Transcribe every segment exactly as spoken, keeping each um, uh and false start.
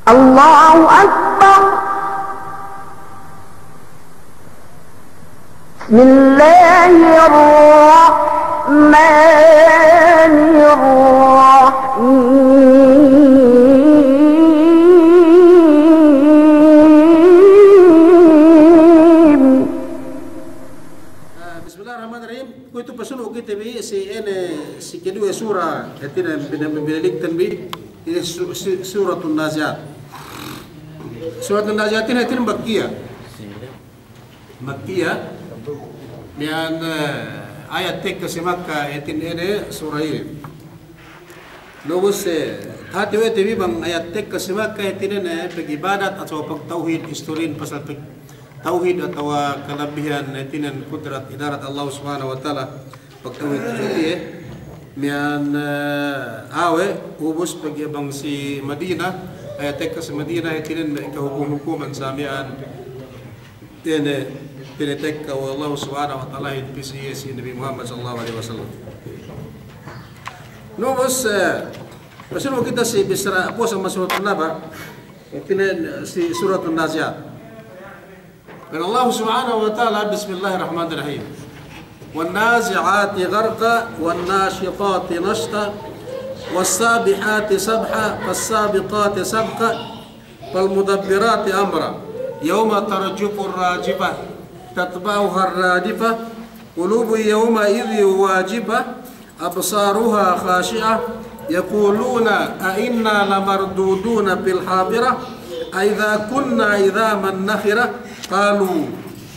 الله أكبر. بسم الله الرحمن الرحيم. Ah, bismillahirrahmanirrahim. Kuwe'itu pasunu' kite bi si ine, si keduwe sura, hātinen bine-, bine-, binilikten bi, ine su-, su-, Suratun Nazi'at. Suratun Nazi'at inin hātinen Makkiyah. Makkiyah. Miya'an, eh, ayat tekka si Makka, hātinen ine sura inin. Ubus, eh, tahāti we' te bi bang ayat tekka si Makka, hātinen, eh, pag'ibadat atawa pagtawhid, istorihin pasal pagtawhid atawa kalabihan, hātinen kudrat idarat Allah Subhanahu wa Ta'ala, pagtawhid tudju iye. Miya'an, eh, awe', ubus pegge' bang si Madina, ayat tekka si Madina, hātinen me' kahukum-hukuman sa miya'an. Ine, pinatekka we' Allah Subhanahu wa Ta'ala in pī si iye si Nabi Muhammad sallallahu alaihi wasallam. Ubus, eh, pasunu' kite si bissara puwas amban Suratun Naba, hātinen si Suratun Nazi'at. Pa'in Allah Subhanahu wa Ta'ala, bismillahirrahmanirrahim. والنازعات غرقا، والناشطات نشطا، والسابحات سبحا، فالسابقات سبقا، فالمدبرات أمرا، يوم ترجف الراجفة، تتبعها الرادفة، قلوب يومئذ واجفة، أبصارها خاشعة، يقولون أئنا لمردودون في الحافرة، أئذا كنا عظاما نخرة، قالوا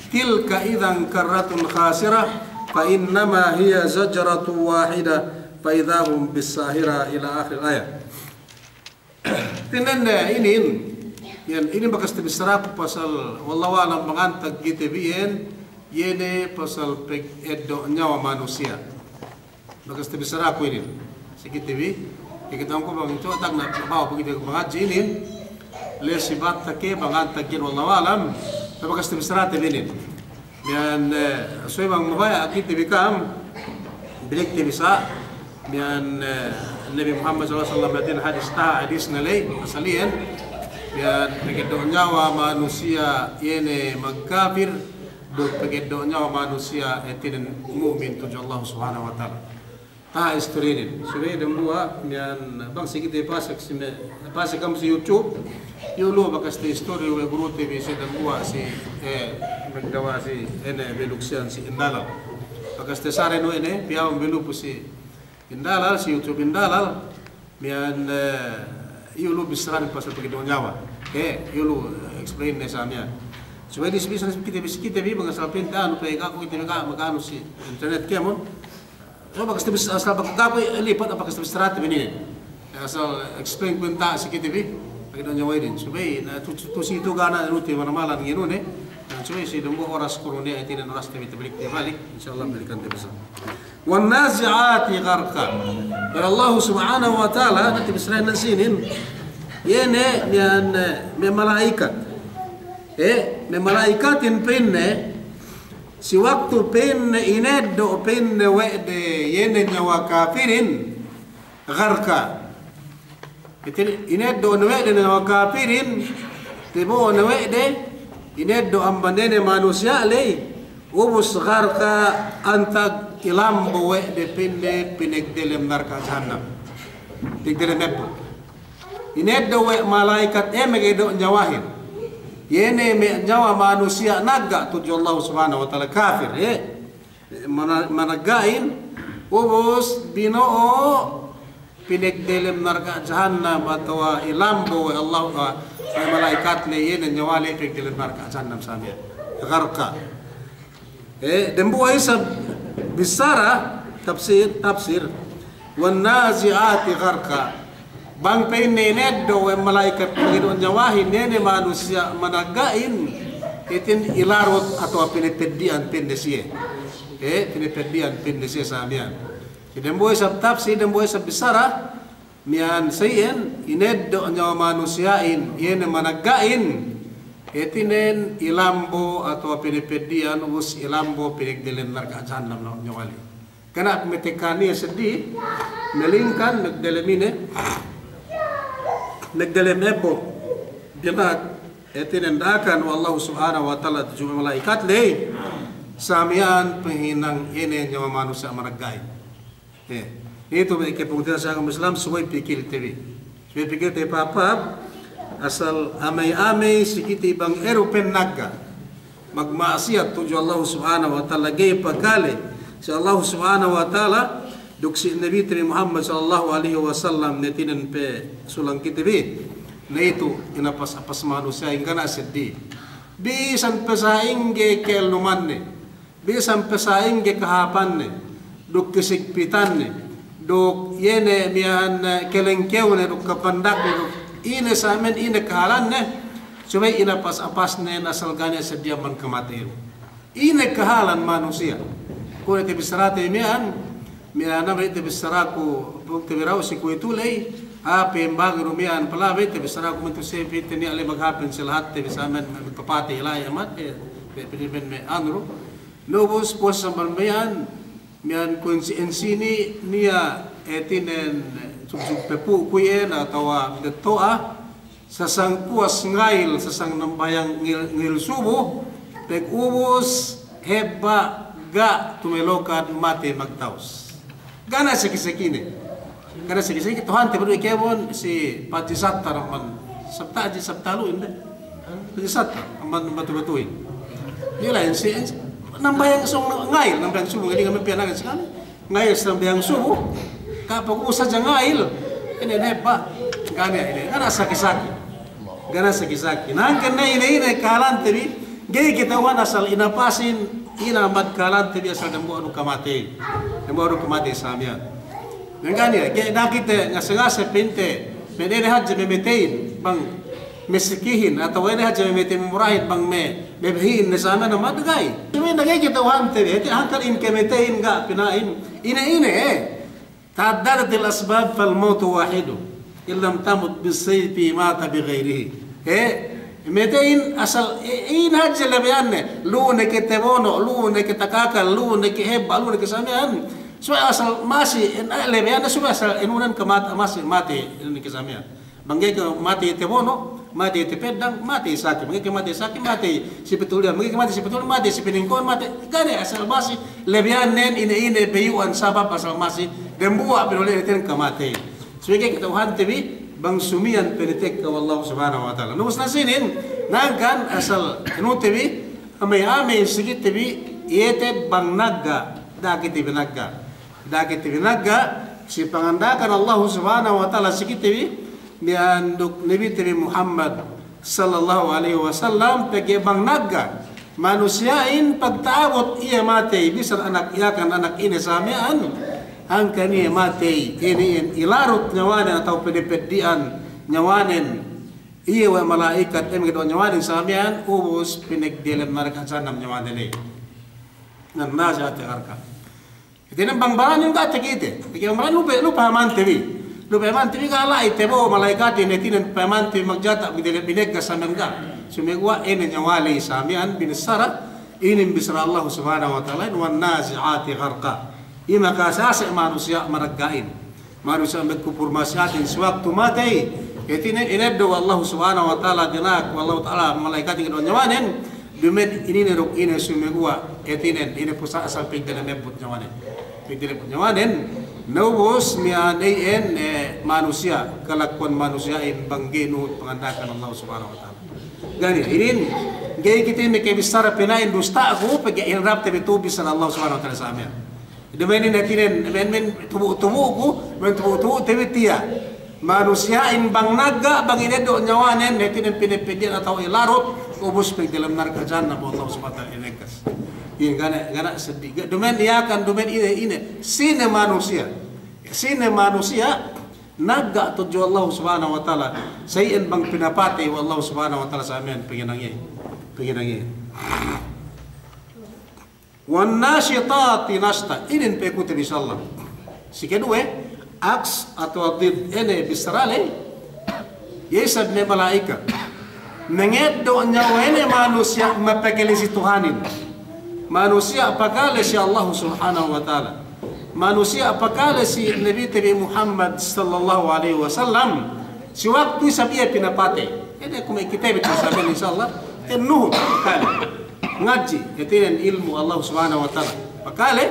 تلك إذا كرة خاسرة، فإنما هي زجرة واحدة، فإذا هم بالساهرة، إلى آخر الآية. Hātinen, eh, inin, iyan, inin bakas tabissaraku pasal, wallahu a'lam, bang antag kite bi iyan, iye ne pasal pageddo' niyawa manusiya'. Bakas tabissaraku inin. Si kite bi, kite bi, kite bi, bang antag na bawa pagkite bi mangadji' inin, le si batta ke bang antag iyan, wallahu a'lam, bakas tabissarate bi inin. Miya'an, eh, subey bang mabaya' kite bi ka'am, bilikte bi sa', miya'an, eh, Nabi Muhammad sallallahu alaihi wasallam, hātinen hadis, taha' hadis ne ley, asal iyan, miya'an pageddo' niyawa manusiya' iye ne magkapir, duk pageddo' niyawa manusiya' hātinen mu'min tudju Allah Subhanahu wa Ta'ala. Taha' istorinen. Subey dambuwa' miya'an bang si kite pasek si me', pasek ka'am si YouTube. Iyu' lu bakas te istori we' gurute bi si dambuwa' si, eh, magdawa si ine, Beluk siyan si Indalal. Bakas te sare nu ine, piya'un Beluk si Indalal, si YouTube Indalal. Miya'an, eh, iyu' lu bissaranen pasal pageddo' niyawa. Eh, iyu' lu, eh, explain ne sa miya'an. Subey dis bisa kite bi, kite bi, bang asal pinta anu pe gaku kite bi ka, maganu si internet kēmon. So, bakas tabis-, asal bakas gaku, eh, lipat, bakas tabissarate bi inin. Asal explain ku inta' si kite bi, pageddo' niyawa inin. Subey, na, tu, tu, tu si tu gana, nu ti mana malan nginu ne. Na, subey si dambuwa' oras kurun ne, hātinen oras te bi tabalik, tabalik. Insya Allah, balikan te bi sa. والنازعات غرقا. Pa'in Allah Subhanahu wa Ta'ala, na tabissarahin sinin. Iye ne, miya'an, eh, me' mala'ikat. Eh, me' mala'ikatin pa'inne, si waktu pa'inne ineddo' pa'inne we' de iye ne niyawa kapirin, gharqa. Hātinen ineddo' ne we' de niyawa kapirin, tibo'o ne we' de, ineddo' amban iye ne manusiya' ley, ubus gharqa antag ilambo we' de pa'inne pinagdelem narka' jahannam. Pinagdelem ebbo. Ineddo' we' mala'ikat, eh, mageddo' niyawahin. Iye ne me' niyawa manusiya' nagga' tudju Allah Subhanahu wa Ta'ala, kapir, eh. Mana-, managga'in, ubus bino'o pinagdelem narka' jahannam atawa ilambo we' Allah, ah, we' mala'ikat ley iye ne niyawa ley pinagdelem narka' jahannam sa miya'an. Gharqa. Eh, dambuwa' isab bissara, tafsir, tafsir, والنازعات غرقا. Bang pa'inne ineddo' we' mala'ikat mageddo' niyawahin, iye ne manusiya' managga'in, hātinen ilarut atawa pinapeddi'an pa'inne siye. Eh, pinapeddi'an pa'inne siye sa miya'an. Si dambuwa' isab tafsir, dambuwa' isab bissara, miya'an sa iyan, ineddo' niyawa manusiya'in, iye ne managga'in, hātinen ilambo atawa pinapeddi'an, ubus ilambo pinagdelem narka' jahannam niyawa ley. Kana' metekka niya' seddili, melingkan magdelem ine, magdelem ebbo. Dina'ak, hātinen da'akan we' Allahu Subhanahu wa Ta'ala tudju mala'ikat ley, sa miya'an panghinang ine niyawa manusiya' maragga'in. Eh, itu me' kapungtina'i si agama Islam, subey pikilte bi. Subey pikilte bi pahāp-pahāp, asal amey-amey si kite bang eru pe nagga' magma'asiyat tudju Allahu Subhanahu wa Ta'ala, ga'i pakale si Allahu Subhanahu wa Ta'ala duk si Nabite bi Muhammad sallallahu alaihi wasallam, hātinen pe sulang kite bi. Na itu inapas-apas manusiya' ingga' na seddi. Bisan pe sa'ingge kellumanne, bisan pe sa'ingge kahāpanne, duk kasigpitanne, duk iye ne miya'an, eh, kalengkewne, duk kapandakne, duk ine sa miya'an, ine kahālanne, subey inapas-apasne, asal ga' ne seddi amban kamatey du. Ine kahālan manusiya'. Kuwe' tabissarate miya'an, miya'an amban tabissaraku, tabiraw si kuwe'itu ley, ape bang du miya'an, pala we' tabissaraku mantu sepi te niya' ley maghāpen si lahatte bi sa miya'an, magpapatey la'i amat, eh, pe-, pe-, pe-, me' anu du. Na ubus puwas amban miya'an, miya'an kuwensi ensini niya', hātinen, sub-sub pepu' kuwe' iyan atawa mitto'a, sasang puwas ngayil, sasang nambahayang ngayil, ngayil subu, pag ubus hebba' ga' tumelokan matey magtawus. Ga' ne saki-sakine. Ga' ne saki-saki, Tuhante bi du kēmon si Paji Sattar amban, Sabta, Paji Sattar lu'u inde. Paji Sattar amban Batu-Batuhin. Iye la'i si, si, nambahayang sōng ngayil, nambahayang subu, ngayil, ngayil, ngayil, ngayil, sambahayang subu, kapag ubus hadja ngayil, ine ne hebba', ga' ne, ine, ga' ne saki-saki. Ga' ne saki-saki. Na hangkan ne ine-ine kahālante bi, ga'i kata'uhan asal inapasin, ine amban kahālante bi asal dambuwa' du kamatey. Dambuwa' du kamatey sa miya'an. Hangkan iye, ga'i, da'a kite ngase-ngase pa'inte, me' ine hadja memeteyin, bang masikihin, atawa ine hadja memeteyin murahin bang me', mebehi'in ne sa miya'an, amat ga'i. Subey ne ga'i kata'uhante bi, hāti hangkan in kameteyin ga' pina'in, ine-ine, eh. Ta'addadatil asbab fal mawtu wahidun. In lam tamut bis sayfi mata bi ghairihi. Eh, meteyin asal, eh, ine hadja lebeyanne, lu'u ne ke tabono', lu'u ne ke takakal, lu'u ne ke hebba', lu'u ne ke sa miya'an. Subey asal masi, eh, lebeyanne subey asal inunan ke mat-, masi, matey, inunan ke sa miya'an. Bang ga'i ke matey tabono', matey tapeddang, matey saki. Bang ga'i ke matey saki, matey si patuliyan. Bang ga'i ke matey si patuliyan, matey si paningko'an, matey. Ga' ne asal masi, lebeyannen ine-ine bayu'an sabab asal masi, dambuwa' pinole' ne ten kamatey. Subey ga'i kata'uhante bi, bang sumiyan pinatekka we' Allahu Subhanahu wa Ta'ala. Na ubus na sinin, hangkan asal inute bi, amey-amey si kite bi, iye te bang nagga', da'a kite bi nagga'. Da'a kite bi nagga', si panganda'akan Allahu Subhanahu wa Ta'ala si kite bi, miya'an duk Nabite bi Muhammad sallallahu alaihi wasallam, pegge' bang nagga' manusiya'in pagta'abut iye matey, bisan anak Yakan, anak ine sa miya'an, hangkan iye matey, inin ilarut niyawanen atawa pinapeddi'an niyawanen, iye we' mala'ikat, eh, mageddo' niyawanen sa miya'an, ubus pinagdelem narka' jahannam niyawanen ley. Wan nazi'ati gharqa. Hātinen bang baranin ga' takite. Pegge' bang baranin lu'u pe, lu'u pahāmante bi. Lu'u pahāmante bi ga' la'i tabo'o mala'ikatin, hātinen pahāmante bi magjata' bi dele' bineggas sa miya'an ga'. Sumeguwa' ine niyawa ley sa miya'an binissara, inin bissara Allahu Subhanahu wa Ta'ala, wan nazi'ati gharqa. Iye makasase' manusiya' maragga'in. Manusiya' magkupur ma'asiyatin si waktu matey. Hātinen ineddo' we' Allahu Subhanahu wa Ta'ala, dina'ak we' Allahu Ta'ala mala'ikatin keddo' niyawanen, duma'in inin duk ine sumeguwa', hātinen, ine pusa' asal pegdelem ebbut niyawanen. Pegdelem ebbut niyawanen, na ubus miya'an iyan, eh, manusiya', kalakuwan manusiya'in bang ga'i nuhut panganda'akan Allahu Subhanahu wa Ta'ala. Ga' niya', inin, ga'i kite makabissara pina'in dusta'ku, pegge' hinarapte bi tu'u bissara Allahu Subhanahu wa Ta'ala sa miya'an. Duma'in inin hātinen, men, men tubu'-tubu'ku, men tubu'-tubu'te bi tiya'. Manusiya'in bang nagga', bang ineddo' niyawanen, hātinen pinapeddi'an atawa ilarut, ubus pegdelem narka' jahannam we' Allahu Subhanahu wa Ta'ala ineggas. Inin ga' ne, ga' ne seddi. Ga', duma'in Yakan, duma'in ine, ine. Sine manusiya'. Sine manusiya', nagga' tudju Allahu Subhanahu wa Ta'ala. Sa iyan bang pinapatey we' Allahu Subhanahu wa Ta'ala sa miya'an panghinang iye. Panghinang iye. Wan nashitati nashta. Inin pa'ekute bi insya Allah. Si keduwe, aks atawa didd ine bissara ley, iye isab me' mala'ikat. Mangeddo' niyawa ine manusiya' mapakale si Tuhanin. Manusiya' pakale si Allahu Subhanahu wa Ta'ala. Manusiya' pakale si Nabite bi Muhammad sallallahu alaihi wasallam. Si waktu isab iye pinapatey. Ine kuwe' kite bi tasaben, insya Allah. Tennuhut, pakale. Ngadji', hātinen ilmu' Allah Subhanahu wa Ta'ala. Pakale,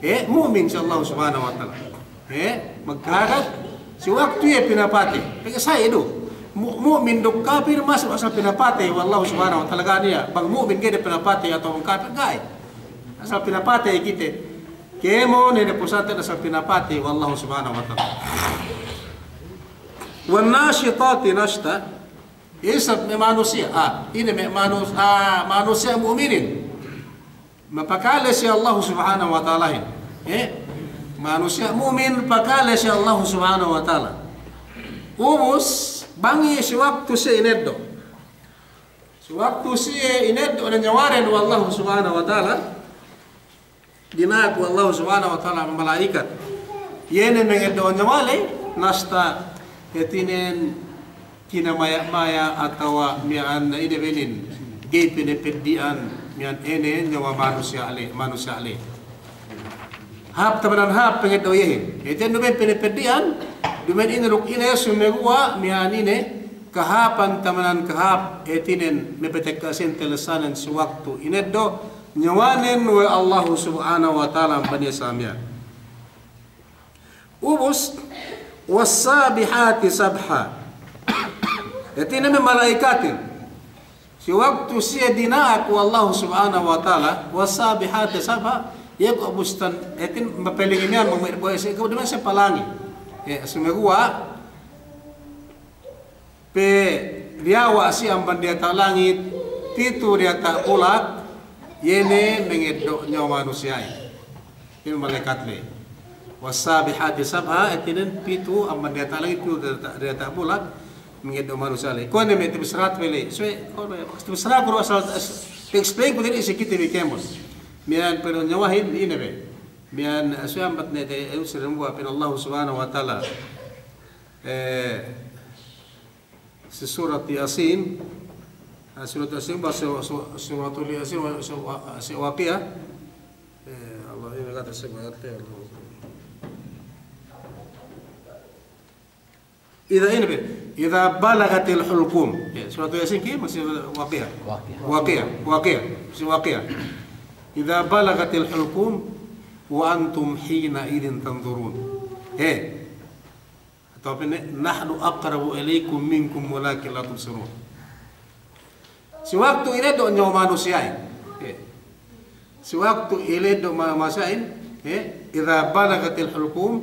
eh, mu'min si Allah Subhanahu wa Ta'ala. Eh, magkahagad, si waktu iye pinapatey. Pegge' sa'i du. Mu-, mu'min duk kapir masi asal pinapatey we' Allah Subhanahu wa Ta'ala, ga' niya'. Bang mu'min ga'i du pinapatey atawa bang kapir, ga'i. Asal pinapatey kite. Kēmon ne de pusate asal pinapatey we' Allah Subhanahu wa Ta'ala. Wan nashitati nashta, isab me' manusiya', ah, ine me' manus-, ah, manusiya' mu'minin. Mapakale si Allah Subhanahu wa Ta'alahin. Eh? Manusiya' mu'min pakale si Allah Subhanahu wa Ta'ala. Ubus, bang iye si waktu siye ineddo'. Si waktu siye ineddo' ne nyawanen we' Allah Subhanahu wa Ta'ala. Dina'ak we' Allah Subhanahu wa Ta'ala mala'ikat. Iye ne mangeddo' nyawa ley, nashta, hātinen kinamaya'-maya' atawa miya'an ine be inin, ga'i pinapeddi'an miya'an ine nyawa manusiya' ley, manusiya' ley. Hāp tamanan hāp pangeddo' iyehin. Hātinen duma'in pinapeddi'an, duma'in ine duk ine, sumeguwa' miya'an ine, kahāpan tamanan kahāp, hātinen mapatekka' sīn talessanen si waktu ineddo' nyawanen we' Allahu Subhanahu wa Ta'ala amban iye sa miya'an. Ubus, was-sabihati sabha. Hātinen me' mala'ikatin. Si waktu siye dina'ak we' Allahu Subhanahu wa Ta'ala, was-sabihati sabha, iye ko' bustan, hātin mapalingi miya'an, mangme' ko' siye, ko' duma'in siye palangi. Eh, sumeguwa', pe diyawa' siye amban diyata' langit, pitu diyata' bulak, iye ne mangeddo' nyawa manusiya'in. Iye mala'ikat ley. Was-sabihati sabha, hātinen pitu amban diyata' langit, pitu diyata', diyata' bulak, mangeddo' manusiya' ley. Kuwe' ne me' tabissarate bi ley. So, kuwe' ne, tabissarate ku asal, as-, explain ku diri si kite bi kēmon. Miya'an pa'in nyawahin, ine be. Miya'an, so, ambat ne te, eh, sirem wa pa'in Allah Subhanahu wa Ta'ala. Eh, Si surat Yasin, ah, surat Yasin, ba su-, su-, suratul Yasin, wa-, su-, wa-, si Waqi'a. Eh, Allah, ine kata si Waqi'a. Idza ine be, idza balagatil hulqum. Ya, surat Yasin ki, masi Waqi'a. Waqi'a. Waqi'a, Waqi'a, si Waqi'a. Idza balagatil hulqum wa antum hina idzin tanzurun. Eh, Atawa pa'inne, "Nahnu aqrabu ilaikum minkum walakin la tubsirun." Si waktu ineddo' nyawa manusiya'in. Eh. Si waktu ineddo' ma-, manusiya'in, eh, idza balagatil hulqum,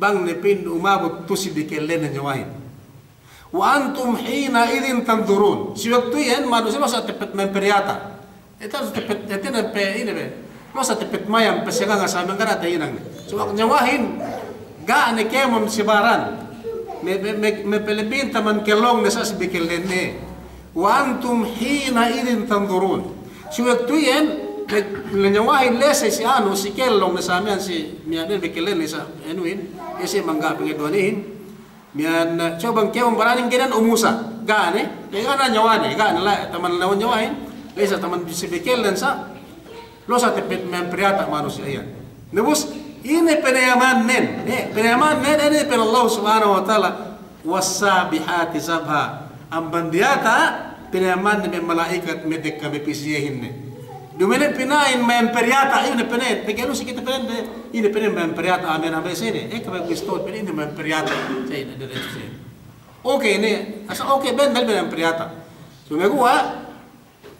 bang ne pa'in umabut tu'u si bikellenna nyawahin. Wa antum hina idzin tanzurun. Si waktu iyan manusiya' masa teppet memperiyata'. Ite sa teppet, ite ne pe, ine be. Masa teppet mayam, pe siye ga' ngasal mangga' tahinang ne. Subey nyawahin, ga' ne kēmon si baran. Me, me, me, me pelebbin taman kellongne sa' si bikellenne. Wa antum hina idzin tanzurun. Si waktu iyan, me, me nyawahin lese si anu, si kellongne sa' miya'an si, miya'an bikellenne sa' anuhin, ese mangga' pangeddo'anihin. Miya'an, eh, subey bang kēmon baranin ga'i ne umusa. Ga' ne, ga'i ne nyawane, ga' ne la, taman lawan nyawahin. Ley sa' taman si bikellen sa'. Lu'u sa' teppet memperiyata' manusiya' iyan. Na ubus, ine pinayamannen, eh, pinayamannen, ine pa'in Allah Subhanahu wa Ta'ala, "Was-sabihati sabha." Amban diyata', pinayamannen me' mala'ikat me' tekka me' pī si iyehin ne. Duma'in pina'in memperiyata', ine pa'in, pegge' lu'u si kite pa'in de, ine pa'in memperiyata', amen, amen, sine. Eh, kami gusto, pa'in ine memperiyata'. Sa' ine, dire, sine. Oke, ine, asal oke, ben, dal ben memperiyata'. Sumeguwa',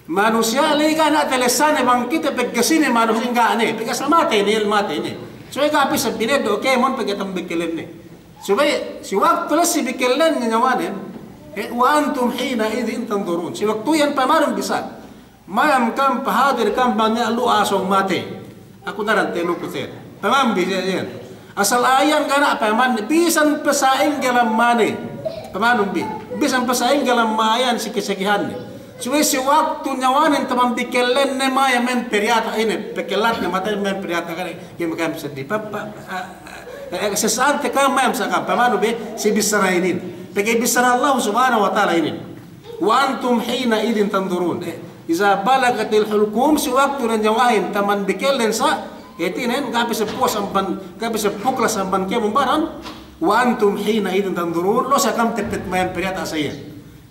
manusiya' ley ga' ne talessane bang kite pegge' sine manusiya' ga' ne, pegge' asal matey ne, matey ne. Subey ga' pī sa' bineddo' kēmon pegge' taman bikellenne. Subey, si waktu ley si bikellenne nyawanen, eh, wa antum hina idzin tanzurun. Si waktu iyan payamanun bi sa'. Mayam kam, pahadir kam, bang niya' lu'u asong matey. Aku daran teluku te. Payaman bi iyan. Asal ayan ga' ne payaman, bisan pe sa'ingge lamane. Payamanun bi. Bisan pe sa'ingge lamane ayan siki-sikihanne. Subey si waktu nyawanen taman bikellenne mayam memperiyata' ine, pekellatne matey memperiyata' kane, iye makam seddi. Pa, pa, eh, eh, sesante kam mayam sa' kam, payamanu bi, si bissara inin. Pegge' bissara Allah Subhanahu wa Ta'ala inin. Wa antum hina idzin tanzurun. Eh, idza balagatil hulqum, si waktu ne nyawahin taman bikellen sa', hātinen, ga' pī sa' puwas amban, ga' pī sa' puklas amban kēmon baran, Wa antum hina idhin tanzurun, lu'u sa kam teppet mayan pe diyata' sa iyan.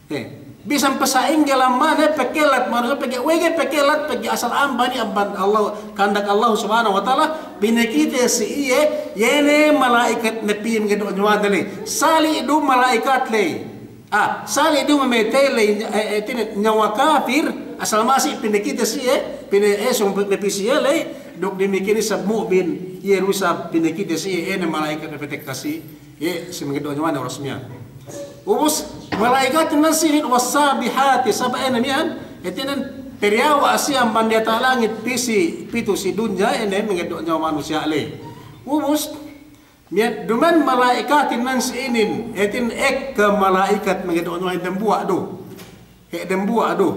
He. Bisan pe sa'ingge lamane pekelat manusiya', pegge' we' ga'i pekelat, pegge' asal amban iye amban Allah, kahandak Allah Subhanahu wa Ta'ala, pinakite si iye, iye ne mala'ikat ne pī mangeddo' nyawane ley. Sali' du mala'ikat ley. Ah, sali' du mamatey ley, eh, eh, hātinen nyawa kapir, asal masi pinakite si iye, pina-, eh, sōng pe-, pī si iye ley, duk damikkiyan isab mu'min, iye du isab pinakite si iye, iye ne mala'ikat ne patekka si iye, si mangeddo' nyawane oras miya'an. Ubus, mala'ikatin nan sinin, was-sabihati sabha, iye ne miya'an, hātinen, padiyawa' siye amban diyata' langit, pī si, pitu si dunya, iye ne mangeddo' nyawa manusiya' ley. Ubus, miya'an duma'in mala'ikatin nan sinin, hātinen ekka mala'ikat mangeddo' nyawa dembuwa' du. He, dembuwa' du.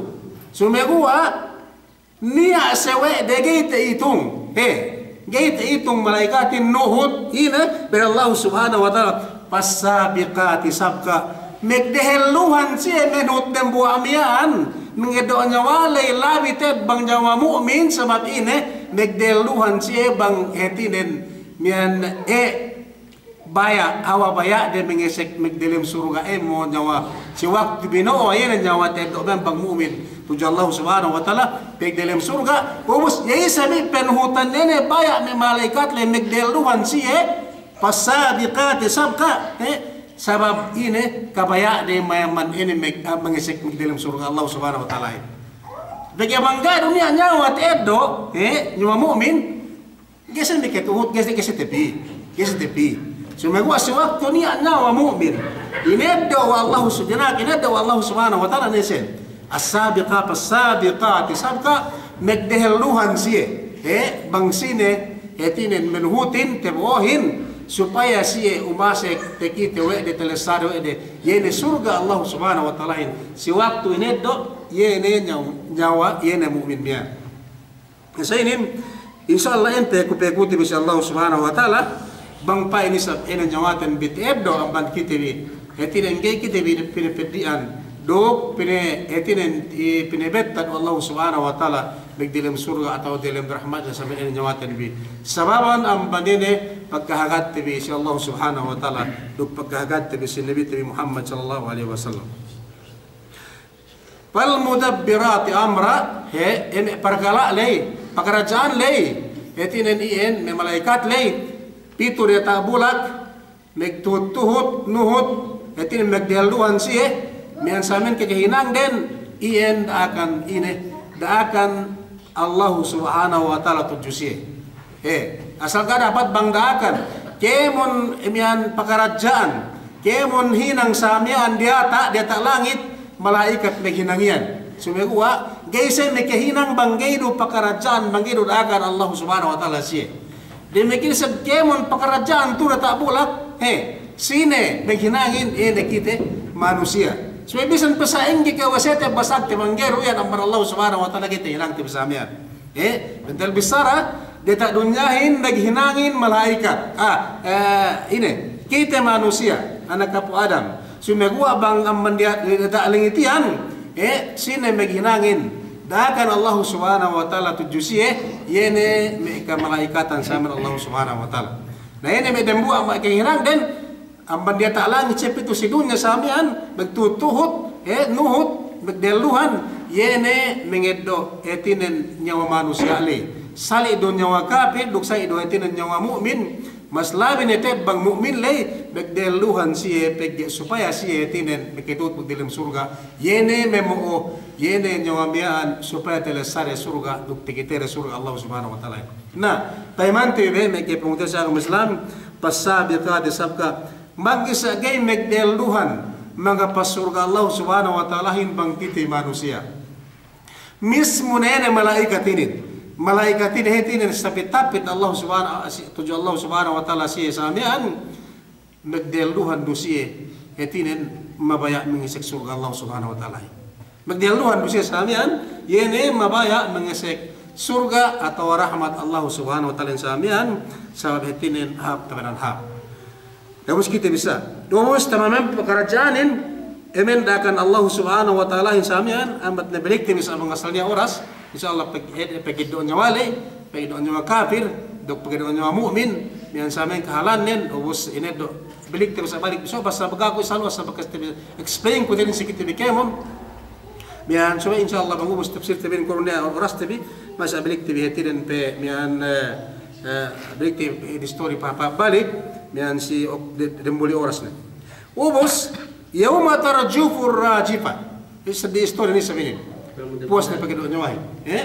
Sumeguwa', niya' sawe'de ga'i ta'itung. He, ga'i ta'itung mala'ikatin nuhut, ine, pa'in Allah Subhanahu wa Ta'ala, fas-sabiqati sabqa. Magdehelluhan siye manuhut dembuwa' miya'an, mangeddo' nyawa ley labi te'ed bang nyawa mu'min, sabab ine, magdehelluhan siye bang hātinen miya'an, eh, baya', awa baya'de mangesek magdelem surga', eh, mo nyawa. Si waktu bino'o, iye ne nyawa te'ed du bang mu'min tudju Allah Subhanahu wa Ta'ala, pegdelem surga', ubus, iye isab me' panuhutan ine baya' me' mala'ikat ley magdehelluhan siye, fas-sabiqati sabqa, eh, sabab ine kabaya'de mayaman ine mag-, ah, mangesek magdelem surga' Allah Subhanahu wa Ta'ala. Pegge' bang ga'i du niya' nyawa te'ed du, eh, nyawa mu'min, ga'i siye makatuhut, ga'i siye, ga'i siye tapī. Ga'i siye tapī. Sumeguwa' si waktu niya' nyawa mu'min, ineddo' we' Allah su-, dina'ak ineddo' we' Allah Subhanahu wa Ta'ala ne siye. As-sabiqa, fas-sabiqati sabqa, magdehelluhan siye. He, bang sine, hātinen manuhutin, tabo'ohin, supaya siye umasek, takite we' de, talessade we' de, iye ne surga' Allah Subhanahu wa Ta'alahin. Si waktu ineddo', iye ne nyaw-, nyawa, iye ne mu'min miya'an. Sa inin, insya Allah, ente ku pekuti bi si Allah Subhanahu wa Ta'ala, bang pa'in isab ine nyawaten bi te'ed du amban kite bi, hātinen ga'i kite bi pinapeddi'an, duk pina-, hātinen, i, pinabettad we' Allah Subhanahu wa Ta'ala, baik delem surga' atawa delem rahmatne sabab ine nyawaten bi. Sababan amban ine pagkahagatte bi si Allah Subhanahu wa Ta'ala, duk pagkahagatte bi si Nabite bi Muhammad sallallahu alaihi wasallam. Fal mudabbirati amra, he, ine parkala' ley, pakaradja'an ley, hātinen iyan, me' mala'ikat ley, pitu diyata' bulak, magtuhut-tuhut, nuhut, hātinen magdehelluhan siye, miya'an sa miya'an kakahinangden, iyan da'akan ine, da'akan Allahu Subhanahu wa Ta'ala tudju siye. He, asal ga' dapat bang da'akan. Kēmon miya'an pakaradja'an. Kēmon hinang sa miya'an diyata', diyata' langit, mala'ikat maghinang iyan. Sumeguwa', ga'i siye makahinang bang ga'i du pakaradja'an, bang ga'i du da'akan Allahu Subhanahu wa Ta'ala siye. Damikkiyan isab kēmon pakaradja'an tu'u diyata' bulak, he, sine maghinangin, iye ne kite manusiya'. Subey bisan pe sa'ingge kawasete basagte bang ga'i du iyan amban Allahu Subhanahu wa Ta'ala kite hinangte bi sa miya'an. Eh, bentel bissara, diyata' dunyahin maghinangin mala'ikat. Ah, eh, ine, kite manusiya', anak apu' Adam. Sumeguwa' bang amban diya-, diyata' langit iyan, eh, sine maghinangin da'akan Allahu Subhanahu wa Ta'ala tudju siye, iye ne me' kamala'ikatan sa miya'an Allahu Subhanahu wa Ta'ala. Na, iye ne me' dembuwa' ma-, kahinangden, amban diyata' langit siye pitu si dunya sa miya'an, magtuhut-tuhut, eh, nuhut, magdehelluhan, iye ne mangeddo', hātinen nyawa manusiya' ley. Sali' du nyawa kapir, duk sali' du hātinen nyawa mu'min, mas labi ne te'ed bang mu'min ley, magdehelluhan siye, pegge' supaya siye hātinen makatuhut magdelem surga', iye ne mamo'o, iye ne nyawa miya'an, supaya talessade surga', duk takitede surga' Allah Subhanahu wa Ta'ala. Na, payamante bi me' kapungtina'i si agama Islam, fas-sabiqati sabqa, Magisa ga'i magdehelluhan, manggapas surga' Allah Subhanahu wa Ta'alahin bang kite manusiya'. Mismu ne ine mala'ikat inin. Mala'ikat inin hātinen tapit-tapit Allah Subhanahu, si-, tudju Allah Subhanahu wa Ta'ala siye sa miya'an, magdehelluhan du siye, hātinen mabaya' mangisek surga' Allah Subhanahu wa Ta'alahin. Magdehelluhan du siye sa miya'an, iye ne mabaya' mangisek surga' atawa rahmat Allah Subhanahu wa Ta'alahin sa miya'an, sabab hātinen hāp tabanan hāp. Ubus kite bi sa. Ubus tamamen pakaradja'anin, emen da'akan Allah Subhanahu wa Ta'alahin sa miya'an, ambat ne balik te bi sa bang asal niya' oras, insya Allah pag-, eh, pageddo' nyawa ley, pageddo' nyawa kapir, duk pageddo' nyawa mu'min, miya'an sa miya'an kahalannen, ubus ineddo' Balik te bi sa balik, so, basta bagaku salu, basta bakas te bi explain ku te bi si kite bi kēmon. Miya'an, so, insya Allah, bang ubus tafsir te bi, kurang ne oras te bi, masa balik te bi hātinen pe, miya'an, eh, eh, balik te bi story pa, pa, balik, miya'an si, ok, de-, dembuli oras ne. Ubus, yawma tarjufur rajifah. Ini sedih story ne isab inin. Puwas ne pegge' du nyawahin. Eh?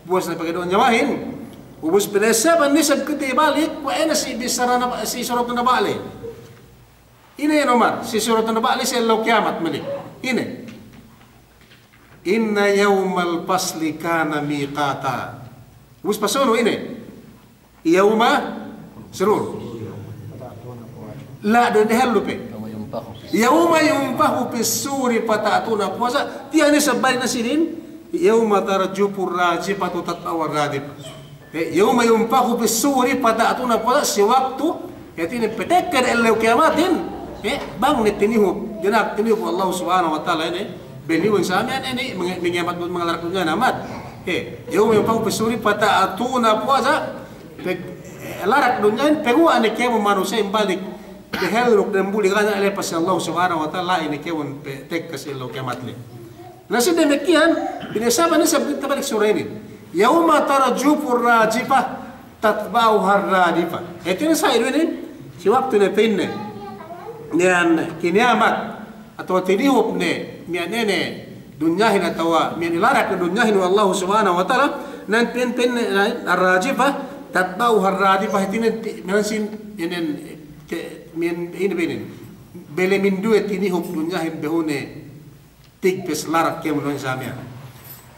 Puwas ne pegge' du nyawahin. Ubus pinasaban ne isab kite balik, kuwe' ine si bissara naba', si suratun Naba' ley. Ine, Umar, si suratun Naba' ley si ellew kiyamat malik. Ine. Inna yawmal fasli kana miqata. Ubus pasunu ine. Yawma surur. La, du dehellu pe. Yawma yunfakhu fis suri fata'tuna afwaja. Tiya' ne isab balik ne sinin. Yawma tarjufur rajifatu tatba'uhar radifah. Eh, yawma yunfakhu fis suri fata'tuna afwaja, si waktu, hātinen patekka ne ellew kiyamatin, eh, bang ne tinihup, dina'ak tinihup Allah Subhanahu wa Ta'ala ine, benniyun sa miya'an ine, menge-, mengemat, mangalarak dunyahin amat. Eh, yawma yunfakhu fis suri fata'tuna afwaja, pe-, eh, larak dunyahin, paguwa' ne kēmon manusiya'in balik, dehellu duk dembuli ga' ne lepas Allah Subhanahu wa Ta'ala, ine kēmon pe-, tekka si ellew kiyamat ley. Na si damikkiyan, pinasaban ne isab kite balik sura inin. Yawma tarjufur rajifah tatba'uhar radifah. Hātinen sa idu'in, si waktu ne pa'inne, miya'an kiniyamat, atawa tinihup ne, miya'an ine, dunyahin atawa, miya'an ilarak ne dunyahin we' Allahu Subhanahu wa Ta'ala, nan pa'in, pa'inne, ar-rajifah, tatba'uhar radifah, hātinen, ti-, miya'an sin, inin, ke-, miya'an, ine be inin. Bele minduwe tinihup dunyahin behu ne, tigpes larak kēmon dunyahin sa miya'an.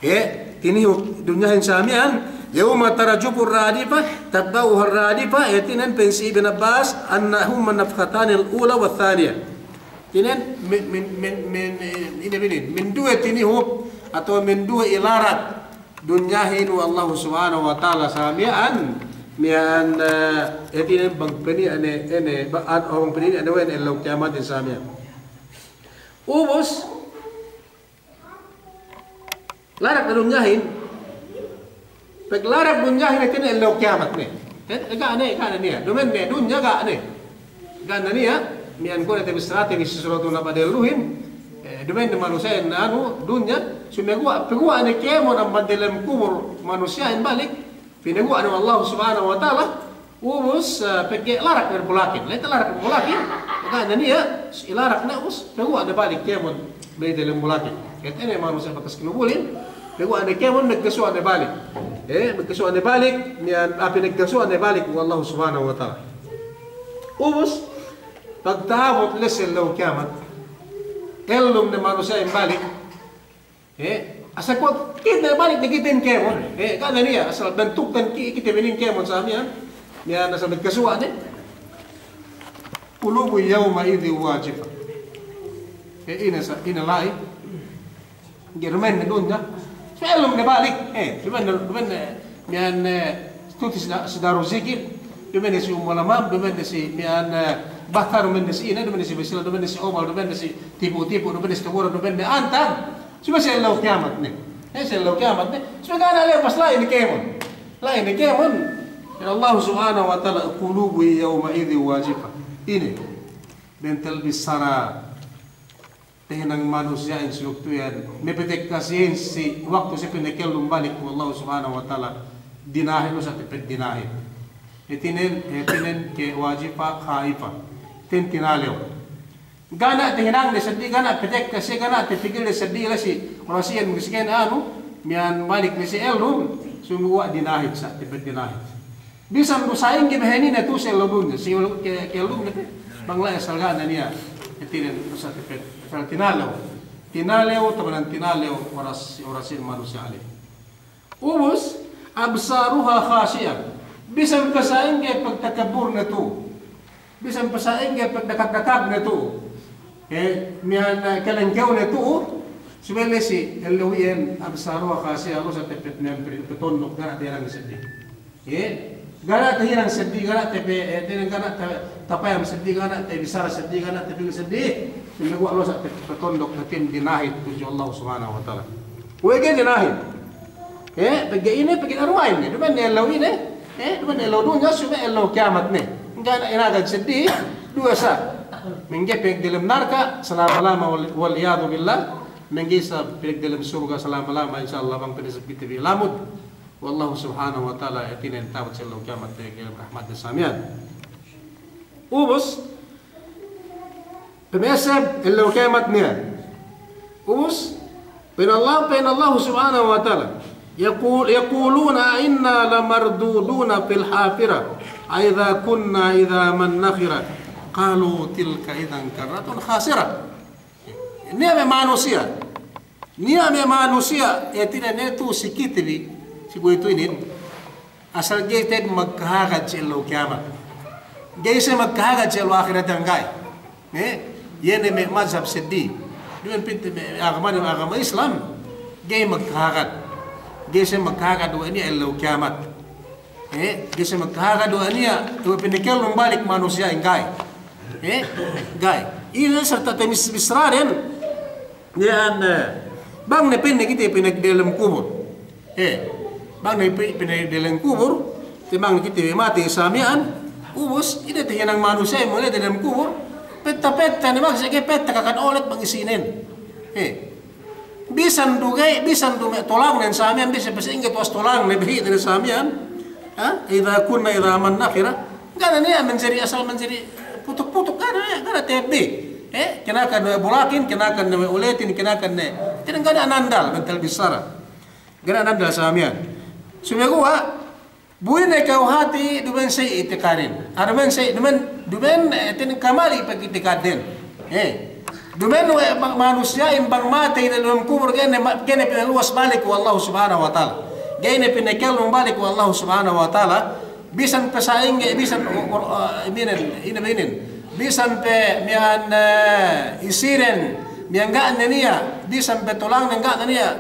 Eh, tinihup dunyahin sa miya'an, yawma tarjufur rajifah, tatba'uhar radifah, hātinen pa'in si Ibn Abbas, annahuma nafkhatanil ula wath thaniyah. Hātinen min, min, min, min, eh, ine be inin, minduwe tinihup, atawa minduwe ilarak dunyahin we' Allahu Subhanahu wa Ta'ala sa miya'an, miya'an, eh, hātinen bang peniya' ne, ine, ba-, an-, bang peniya' ne we' ne ellew kiyamatin sa miya'an. Ubus, larak ne dunyahin. Peglarak dunyahin hātinen ellew kiyamat ne. Eh, ga' ne, ga' ne niya'. Duma'in ne, dunya ga' ne. Ga' ne niya', miya'an kuwe' ne tabissarate bi si suratun Naba' dehelluhin. Eh, duma'in ne manusiya'in anu, dunya, sumeguwa', paguwa' ne kēmon amban delem kubul manusiya'in balik. Pinaguwa' ne we' Allahu Subhanahu wa Ta'ala, ubus, eh, pegge' larak ne bulakin. La'i larak ne bulakin, pegge' ne niya', ilarak ne ubus, paguwa' ne balik kēmon, la'i delem bulakin. Hātinen manusiya' bakas kinubulin, paguwa' ne kēmon, maggasuwa' ne balik. Eh, maggasuwa' ne balik, niya' api maggasuwa' ne balik we' Allahu Subhanahu wa Ta'ala. Ubus, pagta'abut la'i si ellew kiyamat, ellum ne manusiya'in balik, Eh, asal kuwe' kite balik ne kite kēmon. Eh, ga' ne niya', asal bantukten ki-, kite bi inin kēmon sa miya'an. Miya'an asal maggasuwa' ne. Qulubun yawma'idhin wajifah. Eh, ine sa, ine la'i. Ga' duma'in ne dunya. Subey ellum ne balik. Eh, duma'in ne, duma'in ne, miya'an, eh, tu'u si da-, si daru zikir. Duma'in ne si Ummul Amam, duma'in ne si miya'an, eh, Batar, duma'in ne si ine, duma'in ne si Basila, duma'in ne si Omal, duma'in ne si Tipo-Tipo, duma'in ne si Tagora, duma'in ne Antan. Subey si ellew kiyamat ne. Eh, si ellew kiyamat ne. Subey ga' ne lepas la'i ne kēmon. La'i ne kēmon. Ya Allah Subhanahu wa Ta'ala, qulubun yawma'idhin wajifah. Ine. Bentel bissara tahinang manusiya'in si waktu iyan. Mapatekka si iyan si waktu si pinakellum balik we' Allah Subhanahu wa Ta'ala. Dinahit, lu sa' tapet dinahit. Hātinen, hātinen ke wajifah, khaifah. Hātinen tinalew. Ga' ne tahinang ne seddili, ga' ne patekka si, ga' ne tapikil ne seddili si, oras iyan misikin anu, miya'an balik ne si ellum, sumeguwa' dinahit sa', tapet dinahit. Bisan du sa'ingge bahanine tu'u si ellew dunya, si ke, ke ellum ne te, bang la'i asal ga' ne niya', hātinen, lu sa' tapet, asal tinalew. Tinalew, tabanan tinalew, oras, oras iyan manusiya' ley. Ubus, absaruha khashi'ah. Bisan pe sa'ingge pagtakabburne tu'u. Bisan pe sa'ingge pagdakag-dakagne tu'u. Eh, miya'an, eh, kalengkewne tu'u. Subey la'i si ellew iyan absaruha khashi'ah, lu sa' tapet miya'an pe-, patondok, ga' ne tahinang seddili. Eh, ga' ne tahinang seddili, ga' ne tape-, eh, tahinang ga' ne ta-, tapayam seddili, ga' ne tabissara seddili, ga' ne tapikil seddili. Sumeguwa' lu sa' tapet patondok, hātinen dinahit tudju Allah Subhanahu wa Ta'ala. Kuwe' ga'i dinahit. Eh, pegge' ine, pegge' aruwa'in ne. Duma'in ne ellew ine, eh, duma'in ne ellew dunya, subey ellew kiyamat ne. Ga' ne inagad seddili, duwe sa'. Mangga'i pinagdiyalem narka' salama-lama, wal, wal iyadhu billah. Mangga'i isab pinagdiyalem surga' salama-lama, insya Allah, bang pinasab kite bi lamud we' Allahu Subhanahu wa Ta'ala, hātinen ta'abut si ellew kiyamat pinagdiyalem rahmatne samiyan. Ubus, pameseb ellew kiyamat niya'. Ubus, pa'in Allah, pa'in Allah Subhanahu wa Ta'ala, yaqul-, yaquluna a'inna lamarduduna fil hafirah, a'idha kunna idhaman nakhirah, qalu tilka idhan karratun khasirah. Niya' me' manusiya', niya' me' manusiya', hātinen ne tu'u si kite bi, si kuwe'itu inin, asal ga'i te'ed magkahagad si ellew kiyamat. Ga'i siye magkahagad si ellew ahirat, ga'i. Eh, iye ne me' mazhab seddili. Duma'in pa'inte me' agama, agama Islam, ga'i magkahagad. Ga'i siye magkahagad we' niya' ellew kiyamat. Eh, ga'i siye magkahagad we' niya', we' pinakellum balik manusiya'in, ga'i. Eh, ga'i. Ine sarta' tamis-, bissaraden, iyan, eh, bang ne pa'inne kite pinagdiyalem kubur. Eh, bang ne pi-, pinagdiyalem kubur, timang kite matey samiyan, ubus, ine tahinang manusiya'in mole' diyalem kubur, petta-petta ne, bang sege petta kakan olet bang isinen. Eh, bisan du ga'i, bisan du me' tulangnen samiyan, bisan pe sa'ingge tuwas tulangnen, behi'nen samiyan. Ha? Idha kunna idhaman nakhirah. Ga' ne niya' manjari, asal manjari putuk-putuk, ga' ne niya', ga' ne te'ed bi. Eh, kinakan ne bulakin, kinakan ne oletin, kinakan ne. Hātinen ga' ne anandal, bentel bissara. Ga' ne anandal samiyan. Sumeguwa', bu ine kew hāti, duma'in sa itikadin. Ah, duma'in sa, duma'in, duma'in, eh, hātinen kamali pag'itikadden. Eh, duma'in we' ma-, manusiya'in bang matey diyalem kubur, ga'i ne ma-, ga'i ne pinaluwas balik we' Allahu Subhanahu wa Ta'ala. Ga'i ne pinakellum balik we' Allahu Subhanahu wa Ta'ala. Bisan pe sa'ingge, bisan, uh, uh, uh, inin, ine be inin. Bisan pe miya'an, eh, isinen, miya'an ga' ne niya', bisan pe tulangnen ga' ne niya',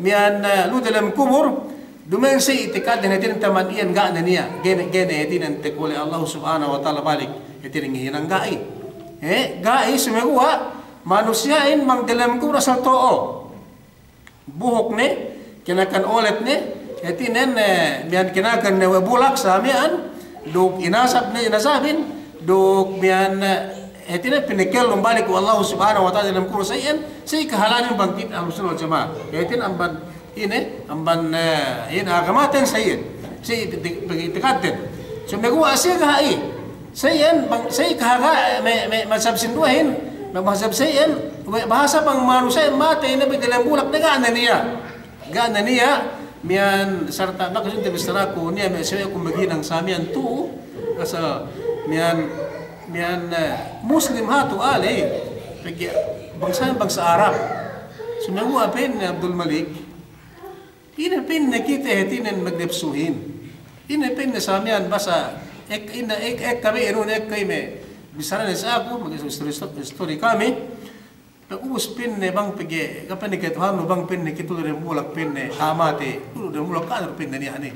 miya'an, eh, lu'u diyalem kubur, duma'in sa itikadden hātinen taman iyan ga' ne niya', ga'i ne, ga'i ne hātinen tekole' Allahu Subhanahu wa Ta'ala balik, hātinen ngahinang, ga'i. Eh, ga'i, sumeguwa' manusiya'in bang diyalem kubur asal to'o. Buhuk ne, kinakan olet ne, hātinen, eh, miya'an kinakan ne we' bulak samiyan, duk inasab ne, inasabin, duk miya'an, eh, hātinen pinakellum balik we' Allahu Subhanahu wa Ta'ala diyalem kubur sa iyan, sa kahālanin bang kite Ahlus Sunnah wal Jama'ah. Hātinen amban ine, amban, eh, ine agamaten sa iyan. Sa iti-, iti-, itikadten. Sumeguwa' sa ga'i. Sa iyan, bang, sa kahaga-, me', me', mazhab sinduwehin, me' mazhab sa iyan, we' bahasa bang manusiya'in matey ne bi diyalem bulak ne ga' ne niya'. Ga' ne niya', miya'an sarta' maksudte bissaraku, niya' me' sawe'ku maghinang samiyan tu'u, asal miya'an, miya'an, eh, Muslim hatu aley, pegge' bangsa, bangsa Arab. Sumeguwa' pa'inne Abdul Malik, ine pa'inne kite hātinen magnapsuhin. Ine pa'inne samiyan basa, ek-, ine, ek-, ekka bi, inun ekka ime. Bissarane si aku, mag-istori, istori kami. Pag ubus pa'inne bang pegge', ga' pa'inne ke Tuhannu bang pa'inne kite lu'u diyalem bulak pa'inne, a'a matey, lu'u diyalem bulak ka'anu pa'inne niya' ne.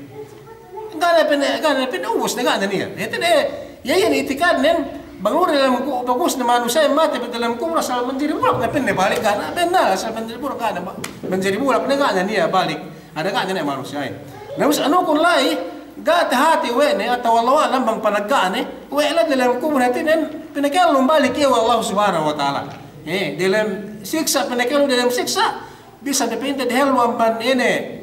Ga' ne pa'inne, ga' ne pa'inne ubus ne ga' ne niya'. Hātinen, eh, iye, iye ne itikadnen, bang lu'u diyalem ku-, bagus ne manusiya'in matey diyalem kubur asal manjari bulak ne pa'inne balik ga' ne, bennal asal manjari bulak ga' ne, manjari bulak ne ga' ne niya' balik. Ada ga' ne niya' manusiya'in. Na ubus anukun la'i, ga' tahati we' ne, atawa Allahu a'lam bang panagga'ne, we' la'i diyalem kubur hātinen, pinakellum balik iye we' Allah Subhanahu wa Ta'ala. Eh, diyalem siksa', pinakellum diyalem siksa', bisan pe pa'inte dehellu amban ine,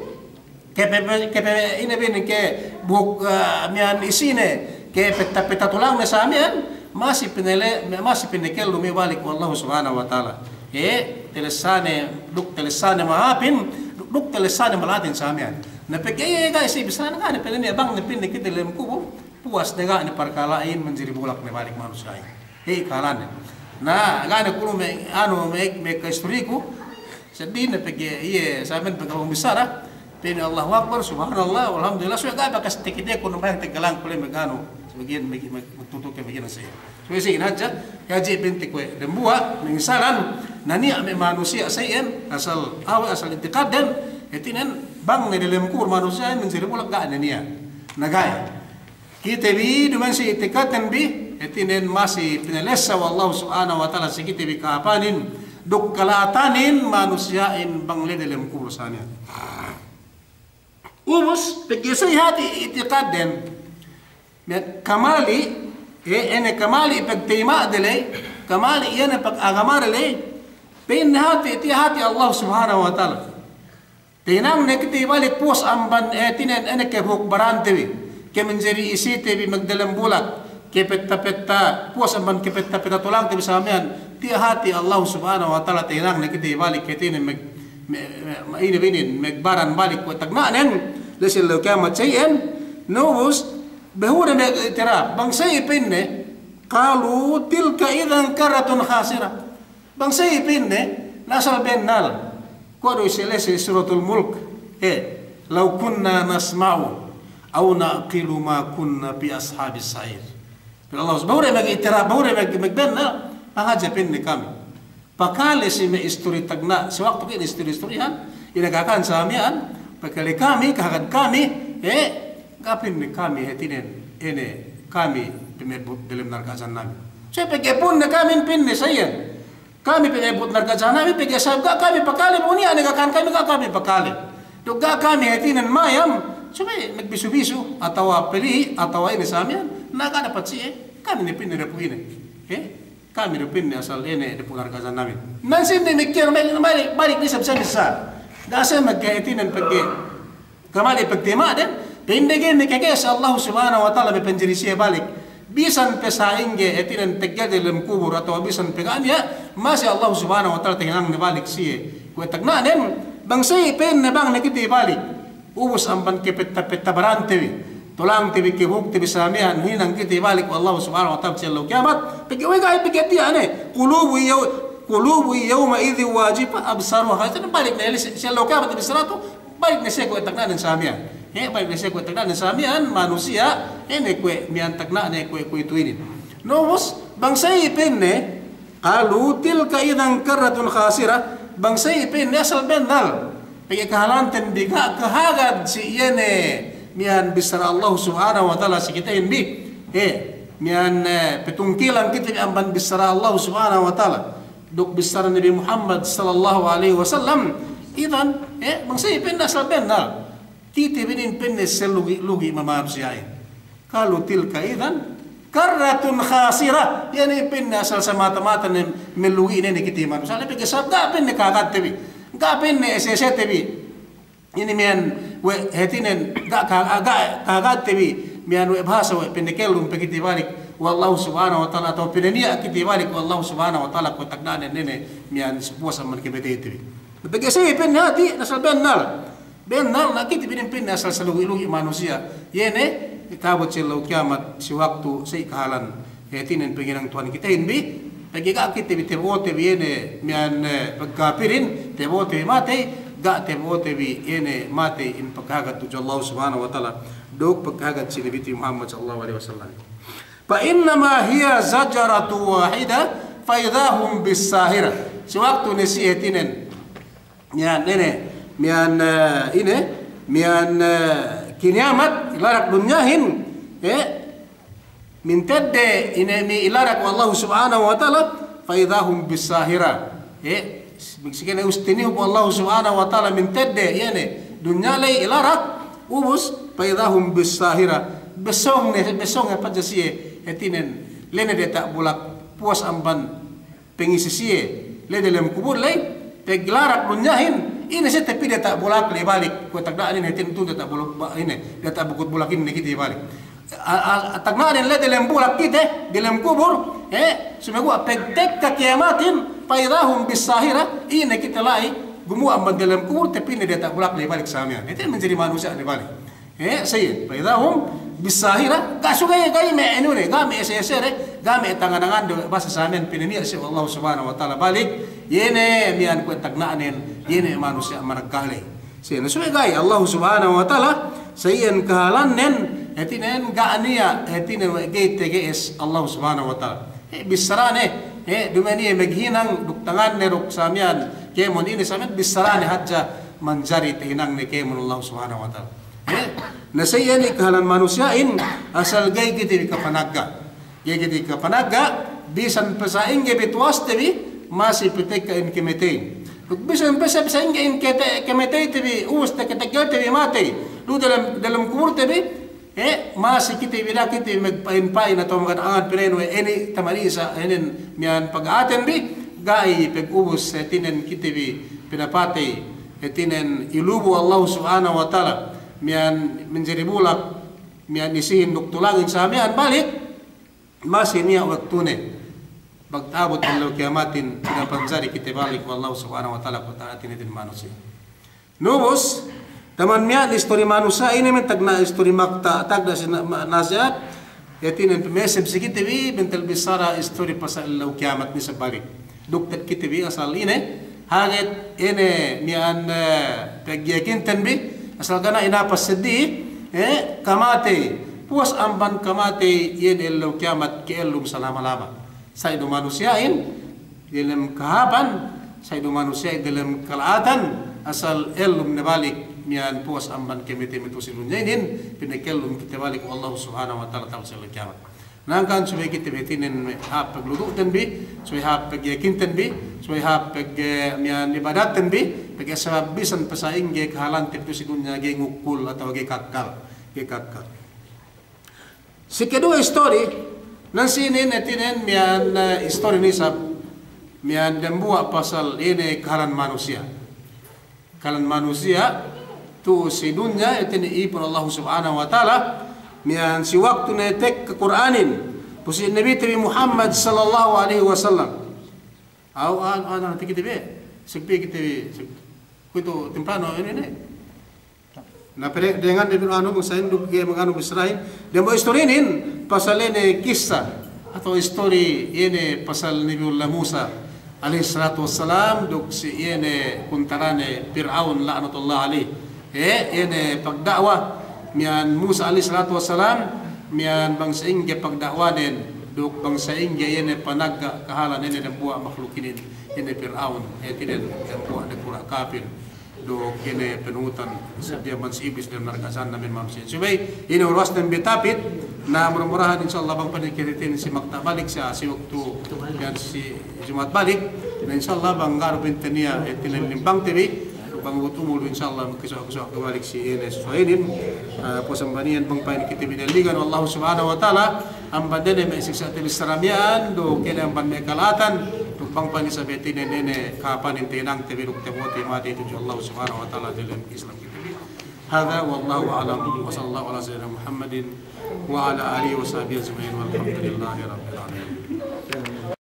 ke pe, ke pe, ine bi inin ke buhuk, eh, miya'an isine, ke petta, petta tulangne samiyan, masi pinele-, masi pinakellum iye balik we' Allah Subhanahu wa Ta'ala. Eh, talessane, duk talessane mahāpin, duk, duk talessane mala'atin samiyan. Na pegge' iye ga'i si bissarane ga' ne pa'inne niya' bang ne pa'inne kite diyalem kubur, puwas ne ga' ne parkala'in manjari bulak ne balik manusiya'in. He, kahālanen. Na, ga' ne kunu' me', anu, me', me' kaistoriku, seddili ne pegge' iye, samiyan pegge' aku bissara, pa'inne Allahu Akbar, Subhanallah, Walhamdulillah, suwe' ga' bakas tekiteku ne bang teggalang kule me' anu, sebagiyan me', me', me' tutuke bagiyan sa iye. Suwe' si ine hadja, hadja pa'inte kuwe' dambuwa', me' insanan, na niya' me' manusiya' sa iyan, asal, awe' asal itikadden, hātinen, bang ne diyalem kubur manusiya'in manjari bulak ga' ne niya'. Na ga'i. Kite bi, duma'in si itikadten bi, hātinen masi pinalessa we' Allahu Subhanahu wa Ta'ala si kite bi kahāpanin, duk kala'atanin manusiya'in bang la'i diyalem kubur samiyan. Ubus, pegge' sa hāti itikadden, me' kamali', eh, ine kamali' pagteyma' de ley, Kamali' iye ne pag-, agamade ley, pa'inne hati', tiya' hati' Allah Subhanahu wa Ta'ala. Tahinangne kite balik puwas amban, eh, hātinen ine kebuk barante bi. Kemanjari isite bi magdalem bulak. Kepetta-petta, puwas amban kepetta-petta tulangte bi samiyan. Tiya' hati' Allah Subhanahu wa Ta'ala tahinangne kite balik hātinen mag-, me-, me-, ine bi inin, magbaran balik kuwe' tagna'nen, la'i si ellew kiyamat sa iyan, na ubus, behu de mag'itirap, bang sa iye pa'inne, qalu tilka idhan karratun khasirah. Bang sa iye pa'inne, na asal bennal. Kuwe' du isi la'i si Suratul Mulk, eh, law kunna nasma'u aw na'qilu ma kunna fi ashabis sa'ir. Pa'in Allah, behu de mag'itirap, behu de mag-, magbennal, bang hadja pa'inne kami. Pakale si me' istori tagna', si waktu kite istori-istorihan, ine ka'akan samiyan, pakale kami, kahagad kami, eh, ga' pa'inne kami hātinen, ine, kami pama'ebut dalem narka' jahannam. So, pegge' pa'inne kami pa'inne sa iyan. Kami pama'ebut narka' jahannam, pegge' sabab ga' kami pakale, bu niya' ne ka'akan kami, ga' kami pakale. Duk ga' kami hātinen mayam, subey magbisu-bisu, atawa peli', atawa ine samiyan, na ga' dapat siye, kami ne pa'inne dapu' ine. Eh? Kami du pa'inne asal ine dapu' narka' jahannam. Nan sine mikiyan balik, balik, balik ne isab sa bissā. Ga' siye magkahātinen pegge'. Kamali' pagtima'den, pa'inde ga'i ne keke sa Allah Subhanahu wa Ta'ala me' panjari siye balik. Bisan pe sa'ingge hātinen teggel dalem kubur atawa bisan pe ga' niya', masi Allah Subhanahu wa Ta'ala tahinangne balik siye. Kuwe' tagna'nen, bang sa iye pa'inne bang ne kite balik. Ubus amban kepetta-petta barante bi. Tulangte bi, kebukte bi samiyan, hinang kite balik we' Allah Subhanahu wa Ta'ala si ellew kiyamat. Pegge' we' ga'i pegge' tiya' ne. Qulubu yaw-, qulubu yawma idhin wajifah absaruha. Hātinen balik ne si, si ellew kiyamat bissaratu, balik ne siye kuwe' tagna'nen samiyan. He, balik ne siye kuwe' tagna'nen samiyan, manusiya', ine kuwe' miya'an tagna'ne kuwe', kuwe' itu inin. Na ubus, bang sa iye pa'inne, qalu tilka idhan karratun khasirah, bang sa iye pa'inne asal bennal. Pegge' kahalanten bi ga' kahagad si iye ne miya'an bissara Allah Subhanahu wa Ta'ala si kitehin bi. Eh, miya'an, eh, patungkilan kite bi amban bissara Allah Subhanahu wa Ta'ala. Duk bissara Nabi Muhammad sallallahu alaihi wasallam. Idhan, eh, bang sa iye pa'inne asal bennal. Kite bi inin pa'inne salugi'-lugi' mamanusiya'in. Qalu tilka idhan karratun khasirah. Iye ne pa'inne asal samata-mata ne malugi' ne kite manusiya'. Pegge' sabab ga' pa'inne kahagadte bi. Ga' pa'inne ese-esete bi. Ine miya'an we' hātinen ga' ka-, ga' kahagadte bi. Miya'an we' bahasa we' pa'inne kellum pe kite balik we' Allah Subhanahu wa Ta'ala atawa pa'inne niya' kite balik we' Allah Subhanahu wa Ta'ala kuwe' tagna'nen ine miya'an si puwas amban kamateyte bi. Pegge' sa iye pa'inne hati', asal bennal. Bennal na kite bi inin pa'inne asal salugi'-lugi' manusiya'. Iye ne, ta'abut si ellew kiyamat, si waktu, si kahalan. Hātinen panghinang Tuhan kitehin bi, pegge' ga' kite bi tabo'ote bi iye ne, miya'an, eh, pagkapirin, tabo'ote bi matey, ga' tabo'ote bi iye ne matey in pagkahagad tudju Allah Subhanahu wa Ta'ala. Duk pagkahagad si Nabi Muhammad sallallahu alaihi wasallam. Fa innama hiya zajratun wahidah, fa idha hum bis-sahirah. Si waktu ne si hātinen. Miya'an ine, miya'an, eh, ine, miya'an, eh, kiniyamat, ilarak dunyahin, eh, mintedde ine mi ilarak we' Allah Subhanahu wa Ta'ala, fa idha hum bis-sahirah. Eh, si kene ustinihu we' Allah Subhanahu wa Ta'ala mintedde, iye ne, dunya ley ilarak, ubus, fa idha hum bis-sahirah. Besong ne, besong ne hadja siye, hātinen, la'i ne diyata' bulak, puwas amban pangisi siye, la'i dalem kubul ley, peglarak dunyahin, ine siye tapī diyata' bulak ley balik, kuwe' tagna'nen hātinen tu'u diyata' bulak, ba-, ine, diyata' bukut bulak inin ne kite balik. A-, a-, tagna'nen la'i dalem bulak kite, dalem kubul, eh, sumeguwa' pagtekka kiyamatin, fa idha hum bis-sahirah, ine kite la'i, gumuwa' amban dalem kubul, tapī ne diyata' bulak ley balik samiyan. Hātinen manjari manusiya' ne balik. Eh, sa iyan, fa idha hum bis-sahirah, ga' su ga'i, ga'i me' anu ne, ga' me' ese-ese ne, ga' me' tangan-tangan de, basa samiyan pinaniya' si Allah Subhanahu wa Ta'ala balik, iye ne miya'an kuwe' tagna'nen, iye ne manusiya' managgaley. Sa iyan, subey ga'i Allah Subhanahu wa Ta'ala, sa iyan kahalannen, hātinen ga' niya', hātinen we' ga'i tege'es Allah Subhanahu wa Ta'ala. Eh, bissarane, eh, duma'in iye maghinang, duk tanganne, duk samiyan, kēmon ine samiyan, bissarane hadja manjari tahinangne kēmon Allah Subhanahu wa Ta'ala. Eh, na sa iyan kahalan manusiya'in, asal ga'i kite bi kapanagga'. Ga'i kite bi kapanagga', bisan pe sa'ingge bi tuwaste bi, masi patekka in kamateyin. Duk bisan pe sa-, sa'ingge in kete-, kamateyte bi, ubus te kateggelte bi matey. Lu dalem, dalem kubulte bi, E, masi kite bi, da'a kite bi magpa'in-pa'in atawa magangan-angan pirenu, e, inin taman isa, inin miya'an paga'aten bi, ga'i pagubus, e, hātinen kite bi pinapatey, e, hātinen ilubu Allah Subhanahu wa Ta'ala, miya'an manjari bulak, miya'an isihin duk tulangin sa miya'an balik, masi niya' waktune. Pagta'abut ellew kiyamatin, pinapanjari kite balik we' Allah Subhanahu wa Ta'ala, kuwe' ta'atin hātinen manusiya'. Na ubus, taman miya'an istori manusiya' inin, me' tagna' istori makta', tagna' si na-, ma-, nasihat, hātinen pameseb si kite bi, bentel bissara istori pasal ellew kiyamat ne isab balik. Duk te'ed kite bi asal ine, haget ine miya'an, e, pagyakinten bi, asal ga' niya' inapas seddili, e, kamatey, puwas amban kamatey, iye ne ellew kiyamat, ka'ellum salama-lama. Sa' du manusiya'in, delem kahāpan, sa' du manusiya'in delem kala'atan, asal ellum ne balik, miya'an puwas amban kamatey me' tu'u si dunya inin, pinakellum kite balik we' Allah Subhanahu wa Ta'ala ta'abut si ellew kiyamat. Na hangkan subey kite bi hātinen hāp pagludu'ten bi, subey hāp pagyakinten bi, subey hāp pag, e, miya'an ibadatten bi, pegge' sabab bisan pe sa'ingge kahalante tu'u si dunya ga'i ngukkul atawa ga'i kakkal, ga'i kakkal. Si keduwe istori, nan si inin hātinen miya'an, e, istori ne isab, miya'an dambuwa' pasal ine kahalan manusiya'. Kahalan manusiya' tu'u si dunya, hātinen ipun Allah Subhanahu wa Ta'ala, miya'an si waktu ne tekka Kur'anin, pu si Nabite bi Muhammad sallallahu alaihi wasallam. Aw, an, an, an, kite bi, segpi kite bi, seg-, kuwe'itu temprano inin ne. Na pere-, dengan de anu, bang sa'in duk ga'i manganu bissarahin. Dambuwa' istori inin, pasal ine kissa, atawa istori ine pasal Nabiyullah Musa, alaihis salatu wassalam, duk si ine kuntalane Pir'aun, la'natullah alaih. E, ine pagda'wa, miya'an Musa alaihis salatu wassalam, miya'an bang sa'ingge pagda'wanen, duk bang sa'ingge ine panagga' kahalan ine dambuwa' mahluk inin, ine Pir'aun, hātinen dambuwa' ne kura' kapil. Duk ine panuhutan seddili amban si Iblis dem narka' jahannam me' manusiya'. Subey ine oras dem bi tapit, na mura-murahan insya Allah bang pa'in kite bi hātinen si makta' balik sa si waktu iyan si Jumat balik. Na insya Allah bang ga' du pa'inte niya' hātinen limbangte bi, bang ubut umul insya Allah magkasuwa'-kasuwa' ke balik si ine susuwa' inin. E, puwas amban iyan bang pa'in kite bi daligan we' Allah Subhanahu wa Ta'ala, amban ine me' siksa' te bissara miya'an, duk ine amban me' kala'atan, duk bang pa'in isab hātinen ine kahāpanin tahinangte bi duk tabo'ote matey tudju Allah Subhanahu wa Ta'ala delem Islam kite bi. Hadha wallahu a'lam, wa sallallahu ala sayyidina Muhammadin wa ala alihi wa sahbihi ajma'in, walhamdulillahi rabbil alamin.